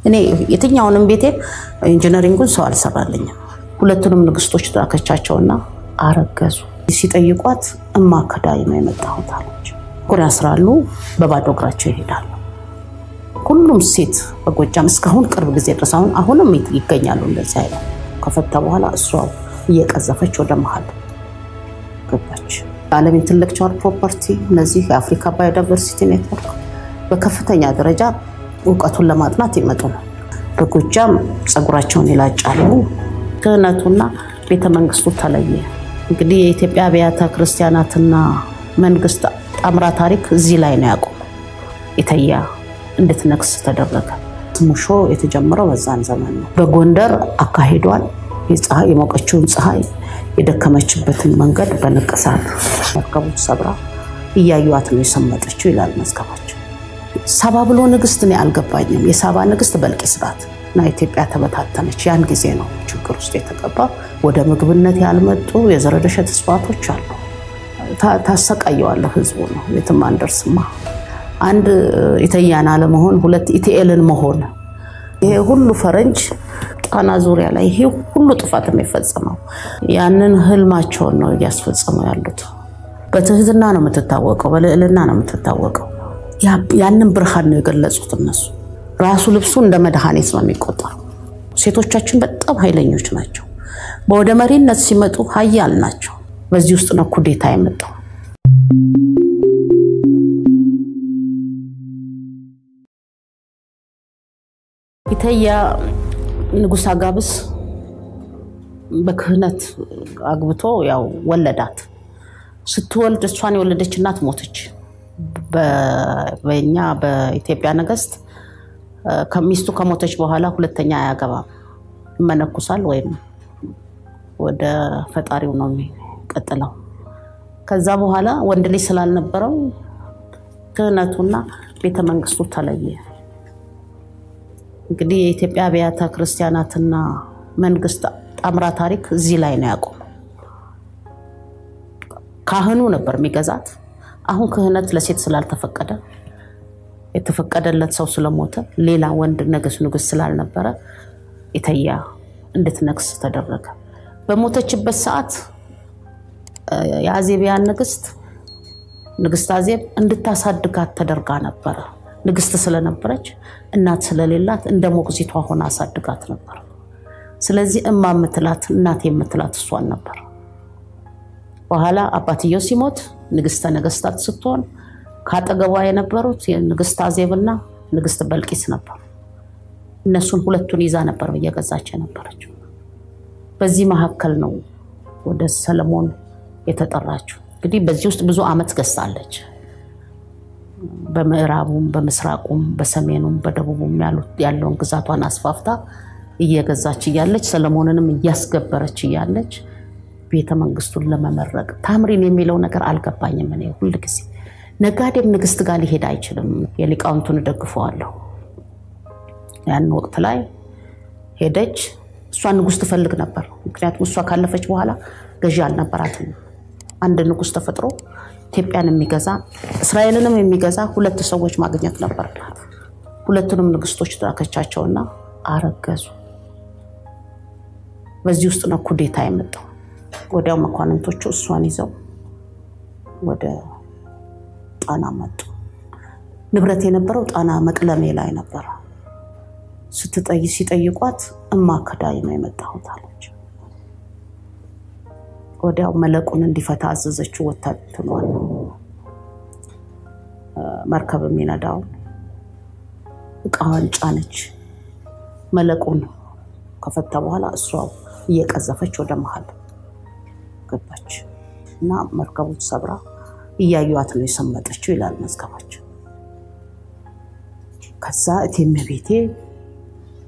እኔ የትኛውንም ቤቴን engineering ኡን ሰው አልሰራልኝም። ሁለቱንም ንግስቶች ላከቻቸውና አረገዙ። ሲጠይቋት እማ ከዳይ ነው የመጣሁት አለች። ጥቁር ያስራሉ፣ በባዶ እግራቸው ይሄዳሉ። ሁሉም ሴት በጎጃም እስካሁን ቅርብ ጊዜ ድረስ አሁንም ይገኛሉ እንደዚህ አይነት። ከፈታ በኋላ እሷ እየቀዘፈች ወደ መሀል ገባች። ዓለም intellectual property፣ እነዚህ የአፍሪካ biodiversity network በከፍተኛ ደረጃ እውቀቱን ለማጥናት ይመጡ ነው። በጎጃም ፀጉራቸውን ይላጫሉ። ክህነቱና ቤተ መንግስቱ ተለየ። እንግዲህ የኢትዮጵያ አብያተ ክርስቲያናትና መንግስት ጣምራ ታሪክ እዚህ ላይ ነው ያቆመው። ኢተያ እንድትነግስ ተደረገ። ሙሾ የተጀመረው በዛን ዘመን ነው። በጎንደር አካሂዷል። የሞቀችውን ፀሐይ የደከመችበትን መንገድ በንቅሳት መርከቡን ሰብራ እያዩዋት ነው የሰመጠችው ይላል መዝገባቸው። ሳባ ብሎ ንግስት እኔ አልገባኝም። የሳባ ንግስት በልቂስ ናት እና ኢትዮጵያ ተበታተነች። ያን ጊዜ ነው ችግር ውስጥ የተገባ። ወደ ምግብነት ያልመጡ የዘረደሸት እጽዋቶች አሉ። ታሰቃየዋለህ ህዝቡ ነው። የትም አንደርስማ። አንድ ኢተያን አለመሆን፣ ሁለት ኢቲኤልን መሆን። ይሄ ሁሉ ፈረንጅ ጣና ዙሪያ ላይ ይሄ ሁሉ ጥፋት የሚፈጸመው ያንን ህልማቸውን ነው እያስፈጸሙ ያሉት። በትህትና ነው የምትታወቀው፣ በልዕልና ነው የምትታወቀው። ያንን ብርሃን ነው የገለጹት እነሱ። ራሱ ልብሱ እንደ መድኃኒት ነው የሚቆጠረው። ሴቶቻችን በጣም ኃይለኞች ናቸው። ወደ መሪነት ሲመጡ ሀያል ናቸው። በዚህ ውስጥ ነው ኩዴታ የመጣው። ኢተያ ንጉሥ አጋብስ በክህነት አግብቶ ያው ወለዳት። ስትወልድ እሷን የወለደች እናት ሞተች። በኛ በኢትዮጵያ ነገስት ከሚስቱ ከሞተች በኋላ ሁለተኛ አያገባም፣ ይመነኩሳል ወይም ወደ ፈጣሪው ነው የሚቀጥለው። ከዛ በኋላ ወንድ ልጅ ስላልነበረው ክህነቱና ቤተ መንግስቱ ተለየ። እንግዲህ የኢትዮጵያ አብያተ ክርስቲያናትና መንግስት ጣምራ ታሪክ እዚህ ላይ ነው ያቆመው። ካህኑ ነበር የሚገዛት። አሁን ክህነት ለሴት ስላልተፈቀደ፣ የተፈቀደለት ሰው ስለሞተ፣ ሌላ ወንድ ንጉስ ስላልነበረ ኢተያ እንድትነግስ ተደረገ። በሞተችበት ሰዓት የአዜቢያን ንግስት ንግስት አዜብ እንድታሳድጋት ተደርጋ ነበረ። ንግስት ስለነበረች እናት ስለሌላት እንደ ሞግዚቷ ሆና አሳድጋት ነበር። ስለዚህ እማ የምትላት እናት የምትላት እሷን ነበር። በኋላ አባትየው ሲሞት ንግስተ ነገስታት ስትሆን ካጠገቧ የነበሩት የንግስት አዜብና ንግስት በልቂስ ነበሩ። እነሱን ሁለቱን ይዛ ነበር እየገዛች የነበረችው። በዚህ መካከል ነው ወደ ሰለሞን የተጠራችው። እንግዲህ በዚህ ውስጥ ብዙ ዓመት ገዝታለች። በምዕራቡም በምስራቁም በሰሜኑም በደቡቡም ያለውን ግዛቷን አስፋፍታ እየገዛች እያለች፣ ሰለሞንንም እያስገበረች እያለች ቤተ መንግስቱን ለመመረቅ ታምሪን የሚለው ነገር አልገባኝም። እኔ ሁል ጊዜ ነጋዴም ንግስት ጋር ሊሄድ አይችልም። የሊቃውንቱን እደግፈዋለሁ። ያን ወቅት ላይ ሄደች። እሷ ንጉስ ትፈልግ ነበር። ምክንያቱም እሷ ካለፈች በኋላ ገዢ አልነበራትም። አንድ ንጉስ ተፈጥሮ ኢትዮጵያን የሚገዛ እስራኤልንም የሚገዛ ሁለት ሰዎች ማግኘት ነበርባት። ሁለቱንም ንግስቶች ላከቻቸውና አረገዙ። በዚህ ውስጥ ነው ኩዴታ የመጣው። ወዲያው መኳንንቶቹ እሷን ይዘው ወደ ጣና መጡ። ንብረት የነበረው ጣና መቅለሜ ላይ ነበረ። ሲጠይቋት እማ ከዳይ ነው የመጣሁት አለች። ወዲያው መለቁን እንዲፈታ አዘዘችው። ወታደሯን መርከብ የሚነዳውን እቃዋን ጫነች። መለቁን ከፈታ በኋላ እሷ እየቀዘፈች ወደ መሀል ገባች እና መርከቡን ሰብራ እያዩዋት ነው የሰመጠችው ይላል መዝገባቸው። ከዛ እቴሜቤቴ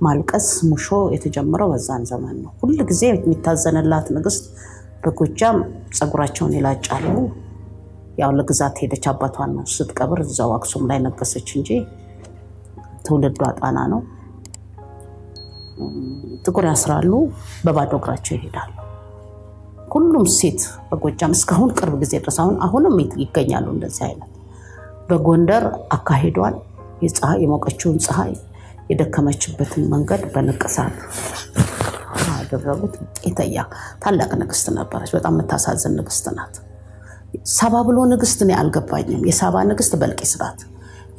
ማልቀስ ሙሾ የተጀመረው በዛን ዘመን ነው። ሁል ጊዜ የሚታዘንላት ንግስት በጎጃም ፀጉራቸውን ይላጫሉ። ያው ለግዛት ሄደች። አባቷን ነው ስትቀብር እዛው አክሱም ላይ ነገሰች እንጂ ትውልዷ ጣና ነው። ጥቁር ያስራሉ፣ በባዶ እግራቸው ይሄዳሉ። ሁሉም ሴት በጎጃም እስካሁን ቅርብ ጊዜ ድረስ አሁንም ይገኛሉ እንደዚህ አይነት። በጎንደር አካሂዷል። የሞቀችውን ፀሐይ የደከመችበትን መንገድ በንቅሳት አደረጉት። ኢተያ ታላቅ ንግስት ነበረች። በጣም የምታሳዝን ንግስት ናት። ሳባ ብሎ ንግስት እኔ አልገባኝም። የሳባ ንግስት በልቂስ ናት።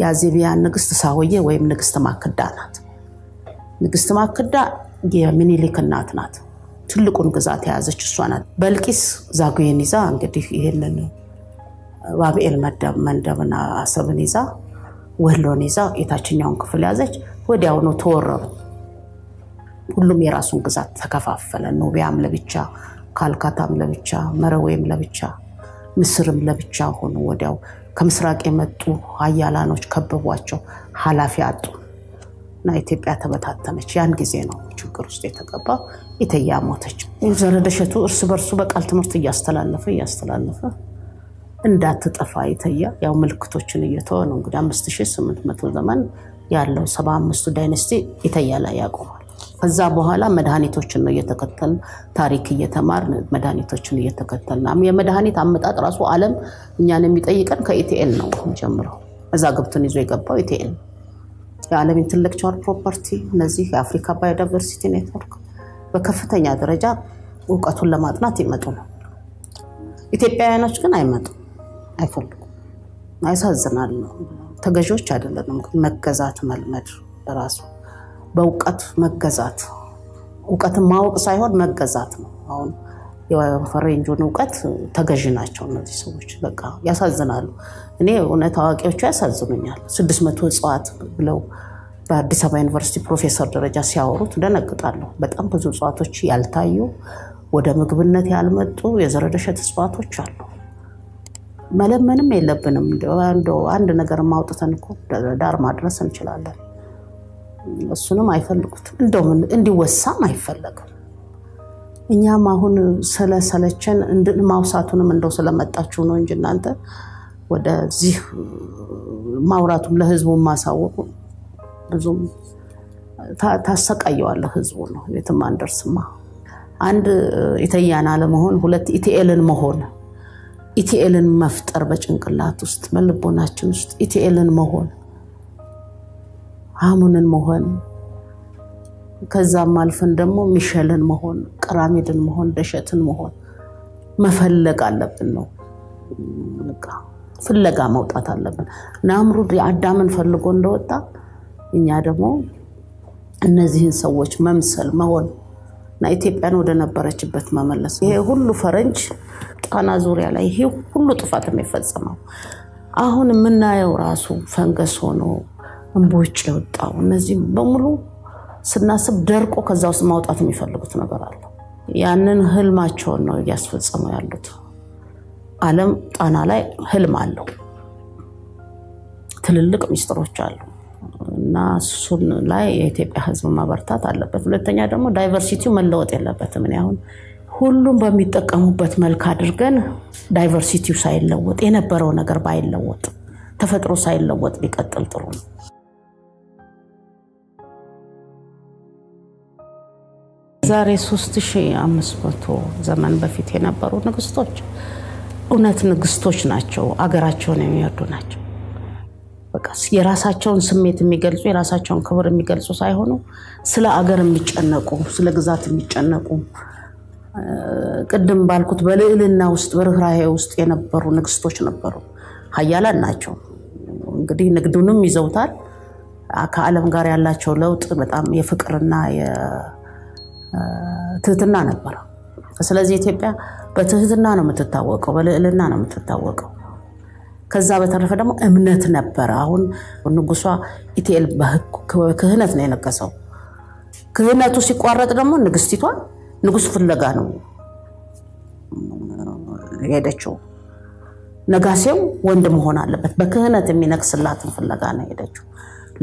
የአዜቢያን ንግስት ሳሆዬ ወይም ንግስት ማክዳ ናት። ንግስት ማክዳ የሚኒሊክ እናት ናት። ትልቁን ግዛት የያዘች እሷ ናት። በልቂስ ዛጉዌን ይዛ እንግዲህ ይህንን ባብኤል መንደብና አሰብን ይዛ ወሎን ይዛ የታችኛውን ክፍል ያዘች። ወዲያውኑ ተወረሩ። ሁሉም የራሱን ግዛት ተከፋፈለ። ኑቢያም ለብቻ፣ ካልካታም ለብቻ፣ መረዌም ለብቻ፣ ምስርም ለብቻ ሆኑ። ወዲያው ከምስራቅ የመጡ ሀያላኖች ከበቧቸው፣ ኃላፊ አጡ እና ኢትዮጵያ ተበታተነች። ያን ጊዜ ነው ችግር ውስጥ የተገባው። ኢተያ ሞተች። ዘረደሸቱ እርስ በርሱ በቃል ትምህርት እያስተላለፈ እያስተላለፈ እንዳትጠፋ ኢተያ ያው ምልክቶችን እየተወ ነው እንግዲህ 5800 ዘመን ያለው 75ቱ dynasty ኢተያ ላይ ያቆማል። ከዛ በኋላ መድኃኒቶችን ነው እየተከተልን ታሪክ እየተማርን መድኃኒቶችን እየተከተልን የመድኃኒት አመጣጥ ራሱ ዓለም እኛን የሚጠይቀን ከኢቲኤል ነው ጀምረው መዛግብቱን ይዞ የገባው ኢቲኤል ነው። የዓለም intellectual property እነዚህ የአፍሪካ biodiversity network በከፍተኛ ደረጃ እውቀቱን ለማጥናት ይመጡ ነው። ኢትዮጵያውያኖች ግን አይመጡም፣ አይፈልጉም። ያሳዝናል። ተገዢዎች አይደለንም። መገዛት መልመድ ራሱ በእውቀት መገዛት፣ እውቀትን ማወቅ ሳይሆን መገዛት ነው። አሁን የፈረንጁን እውቀት ተገዢ ናቸው እነዚህ ሰዎች። በቃ ያሳዝናሉ። እኔ እውነት አዋቂዎቹ ያሳዝኑኛል። 600 እጽዋት ብለው በአዲስ አበባ ዩኒቨርሲቲ ፕሮፌሰር ደረጃ ሲያወሩት ደነግጣለሁ። በጣም ብዙ እጽዋቶች ያልታዩ ወደ ምግብነት ያልመጡ የዘረደሸት እጽዋቶች አሉ። መለመንም የለብንም። እንደው አንድ ነገር ማውጥተን እኮ ዳር ማድረስ እንችላለን። እሱንም አይፈልጉትም። እንደው እንዲወሳም አይፈለግም። እኛም አሁን ስለሰለቸን ማውሳቱንም እንደው ስለመጣችሁ ነው እንጂ እናንተ ወደዚህ ማውራቱም ለህዝቡ ማሳወቁ ብዙም ታሰቃየዋለህ ህዝቡ ነው። የትም አንደርስማ። አንድ ኢተያን አለመሆን፣ ሁለት ኢቲኤልን መሆን፣ ኢቲኤልን መፍጠር በጭንቅላት ውስጥ በልቦናችን ውስጥ ኢቲኤልን መሆን፣ አሙንን መሆን፣ ከዛም አልፈን ደግሞ ሚሸልን መሆን፣ ቀራሚድን መሆን፣ ደሸትን መሆን መፈለግ አለብን ነው በቃ ፍለጋ መውጣት አለብን። ናምሩድ የአዳምን ፈልጎ እንደወጣ እኛ ደግሞ እነዚህን ሰዎች መምሰል መሆን እና ኢትዮጵያን ወደ ነበረችበት መመለስ። ይሄ ሁሉ ፈረንጅ ጣና ዙሪያ ላይ ይሄ ሁሉ ጥፋት የሚፈጸመው አሁን የምናየው ራሱ ፈንገስ ሆኖ እምቦጭ የወጣው እነዚህ በሙሉ ስናስብ ደርቆ ከዛ ውስጥ ማውጣት የሚፈልጉት ነገር አለ። ያንን ህልማቸውን ነው እያስፈጸሙ ያሉት። ዓለም ጣና ላይ ህልም አለው። ትልልቅ ሚስጥሮች አሉ እና እሱን ላይ የኢትዮጵያ ሕዝብ መበርታት አለበት። ሁለተኛ ደግሞ diversity ው መለወጥ የለበትም። እኔ አሁን ሁሉም በሚጠቀሙበት መልክ አድርገን diversity ው ሳይለወጥ የነበረው ነገር ባይለወጥ ተፈጥሮ ሳይለወጥ ቢቀጥል ጥሩ ነው። ዛሬ 3500 ዘመን በፊት የነበሩ ንግስቶች እውነት ንግስቶች ናቸው። አገራቸውን የሚወዱ ናቸው። በቃ የራሳቸውን ስሜት የሚገልጹ የራሳቸውን ክብር የሚገልጹ ሳይሆኑ ስለ አገር የሚጨነቁ ስለ ግዛት የሚጨነቁ ቅድም ባልኩት በልዕልና ውስጥ በርኅራኄ ውስጥ የነበሩ ንግስቶች ነበሩ። ሀያላን ናቸው። እንግዲህ ንግዱንም ይዘውታል። ከዓለም ጋር ያላቸው ለውጥ በጣም የፍቅርና የትህትና ነበረ። ስለዚህ ኢትዮጵያ በትህትና ነው የምትታወቀው፣ በልዕልና ነው የምትታወቀው። ከዛ በተረፈ ደግሞ እምነት ነበረ። አሁን ንጉሷ ኢቲኤል በክህነት ነው የነገሰው። ክህነቱ ሲቋረጥ ደግሞ ንግስቲቷ ንጉስ ፍለጋ ነው ሄደችው። ነጋሴው ወንድ መሆን አለበት። በክህነት የሚነግስላትን ፍለጋ ነው ሄደችው።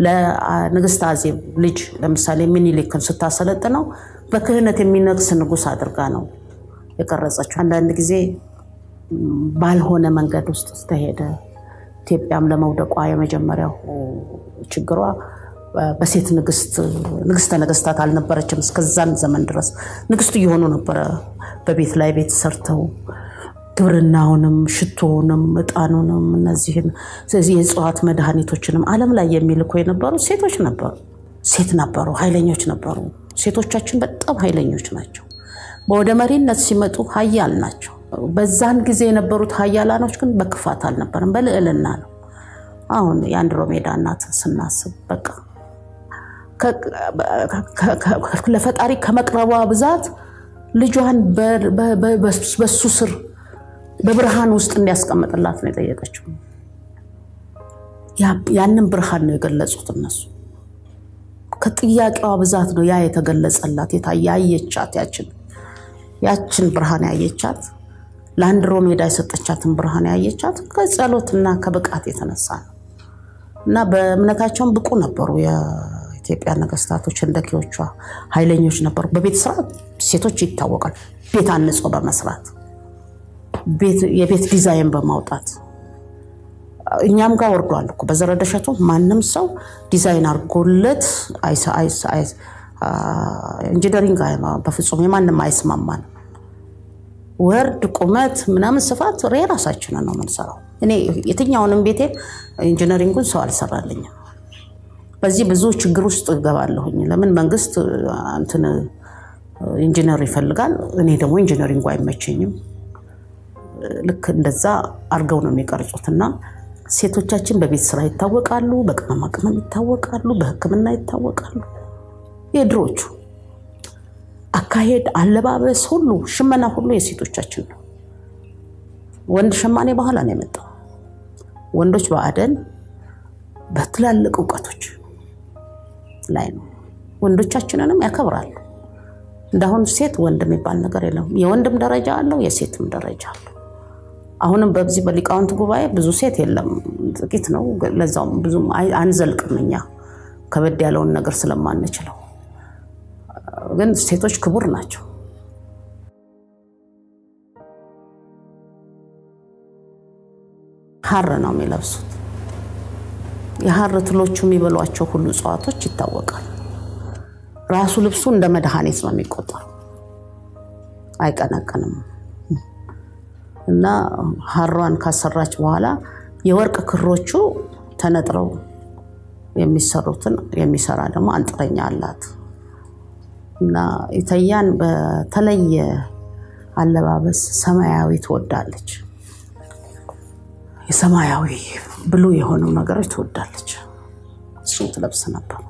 ለንግስት አዜብ ልጅ ለምሳሌ ሚኒሊክን ስታሰለጥነው በክህነት የሚነግስ ንጉስ አድርጋ ነው የቀረጸችው። አንዳንድ ጊዜ ባልሆነ መንገድ ውስጥ ስተሄደ ኢትዮጵያም ለመውደቋ የመጀመሪያው ችግሯ በሴት ንግስት ንግስተ ነገስታት አልነበረችም። እስከዛን ዘመን ድረስ ንግስቱ እየሆኑ ነበረ። በቤት ላይ ቤት ሰርተው ግብርናውንም፣ ሽቶውንም፣ እጣኑንም እነዚህን ስለዚህ የእጽዋት መድኃኒቶችንም ዓለም ላይ የሚልኩ የነበሩ ሴቶች ነበሩ። ሴት ነበሩ፣ ኃይለኞች ነበሩ። ሴቶቻችን በጣም ኃይለኞች ናቸው። ወደ መሪነት ሲመጡ ኃያል ናቸው። በዛን ጊዜ የነበሩት ኃያላኖች ግን በክፋት አልነበረም፣ በልዕልና ነው። አሁን የአንድሮሜዳ እናትን ስናስብ በቃ ለፈጣሪ ከመቅረቧ ብዛት ልጇን በሱ ስር በብርሃን ውስጥ እንዲያስቀምጥላት ነው የጠየቀችው። ያንን ብርሃን ነው የገለጹት እነሱ። ከጥያቄዋ ብዛት ነው ያ የተገለጸላት። ያየቻት ያችን ብርሃን ያየቻት፣ ለአንድሮሜዳ የሰጠቻትን ብርሃን ያየቻት ከጸሎትና ከብቃት የተነሳ ነው። እና በእምነታቸውም ብቁ ነበሩ። የኢትዮጵያ ነገስታቶች ህንደኬዎቿ ኃይለኞች ነበሩ። በቤት ስራ ሴቶች ይታወቃል። ቤት አንጾ በመስራት፣ የቤት ዲዛይን በማውጣት እኛም ጋር ወርዷል እኮ በዘረደሸቱ። ማንም ሰው ዲዛይን አድርጎለት engineering በፍጹም የማንም አይስማማንም። ወርድ፣ ቁመት፣ ምናምን ስፋት የራሳችንን ነው የምንሰራው። እኔ የትኛውንም ቤቴ engineering ኡን ሰው አልሰራልኝም። በዚህ ብዙ ችግር ውስጥ እገባለሁኝ። ለምን መንግስት እንትን ኢንጂነር ይፈልጋል፣ እኔ ደግሞ engineering ኡ አይመቸኝም። ልክ እንደዛ አድርገው ነው የሚቀርጹት። እና ሴቶቻችን በቤት ስራ ይታወቃሉ፣ በቅመማ ቅመም ይታወቃሉ፣ በሕክምና ይታወቃሉ። የድሮቹ አካሄድ፣ አለባበስ ሁሉ፣ ሽመና ሁሉ የሴቶቻችን ነው። ወንድ ሸማኔ በኋላ ነው የመጣው። ወንዶች በአደን በትላልቅ እውቀቶች ላይ ነው። ወንዶቻችንንም ያከብራሉ። እንዳሁን ሴት ወንድ የሚባል ነገር የለም። የወንድም ደረጃ አለው፣ የሴትም ደረጃ አለው። አሁንም በዚህ በሊቃውንት ጉባኤ ብዙ ሴት የለም፣ ጥቂት ነው። ለዛውም ብዙም አንዘልቅም እኛ ከበድ ያለውን ነገር ስለማንችለው። ግን ሴቶች ክቡር ናቸው። ሐር ነው የሚለብሱት። የሐር ትሎቹ የሚበሏቸው ሁሉ እጽዋቶች ይታወቃል። ራሱ ልብሱ እንደ መድኃኒት ነው የሚቆጠረው፣ አይቀነቅንም። እና ሐሯን ካሰራች በኋላ የወርቅ ክሮቹ ተነጥረው የሚሰሩትን የሚሰራ ደግሞ አንጥረኛ አላት። እና ኢተያን በተለየ አለባበስ ሰማያዊ ትወዳለች። የሰማያዊ ብሉ የሆኑ ነገሮች ትወዳለች። እሱን ትለብስ ነበር።